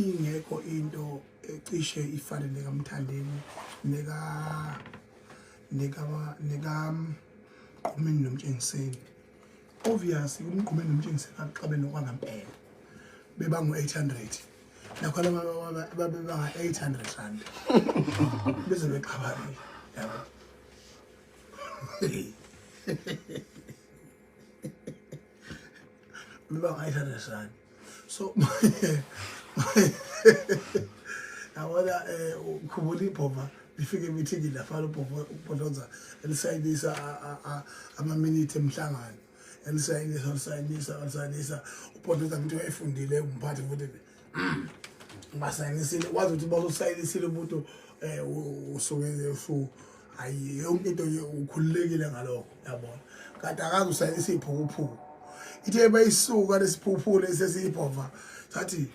Ingekho into ecishe ifane nekaMthandeni neka Mgqumeni noMtshengiseni. Obvious uMgqumeni noMtshengiseni axabene okwangempela, bebangu-800 nakhona babebanga R800 beze bexabanile, yabo. Bebanga R800. So yabona, ukhumbula ibhova lifike emithingini lafana ubhova ubhodloza elisayinisa amaminithi emhlangano, elisayinisa, lisayinisa, lisayinisa ubhodloza. Ngithi wayefundile umphathi futhi basayinisile, wazi ukuthi bazosayinisile umuntu, usuke usu hayi yonke into ukhululekile ngalokho, yabona. Kanti akaze usayinisa iphukuphuku, ithe bayisuka lesiphukuphuku lesi esiyibhova, sathi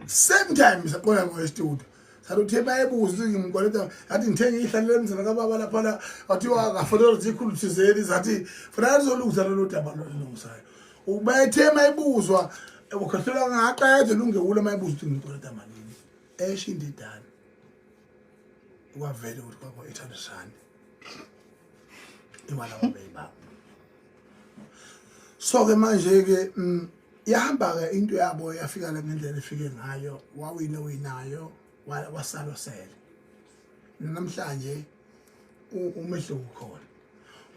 same time saqonda ngo studio, sathi uthe bayebuza ukuthi ngimkweleta, yathi ngithenge ihlalele emzini kababa laphana, kwathiwa akafonela ukuthi ikhulu thizeni, sathi funa lizolungisa lolu daba lolungisayo. Ubethe mayibuzwa ukhohlelwa ngaqeda lungewula, mayibuza ukuthi ngimkweleta malini, esho indidane, kwavele ukuthi kwakho R800 imali ababeyibamba. So ke manje ke yahamba ke into yabo, yafika la ngendlela efike ngayo, wawina winayo, wasala osele. Namhlanje umehluko ukhona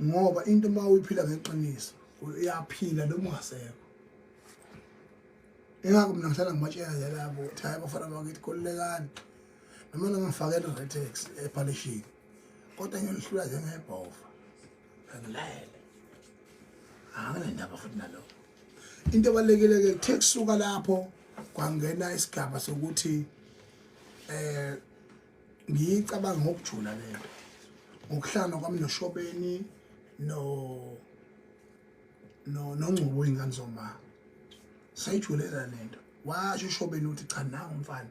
ngoba into uma uyiphila ngeqiniso uyaphila noma ungasekho. Ingakho mina ngihlala ngibatshela nje labo ukuthi hayi bafana bakithi, khululekani, noma ningangifakela i-Retex ephalishini kodwa ngiyonihlula njengebhova, angilayele, anginendaba futhi nalokho. Into ebalulekile-ke kuthe kusuka lapho kwangena isigaba sokuthi ngiyicabanga ngokujula lento ngokuhlangana kwami noShobeni no no noNgcubo, ingane zoma, sayijulela lento. Washo uShobeni ukuthi cha, nangu umfana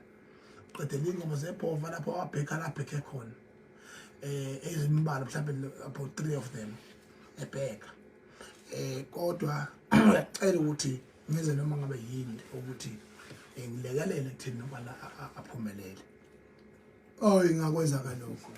qedela ingoma zebhova lapho wabheka la bheke khona ezimbalwa, mhlawumbe about three of them ebheka, kodwa uyacela ukuthi ngenze noma ngabe yini ukuthi ngilekelele kuthini nobana aphumelele. Oh, ingakwenza kalokho.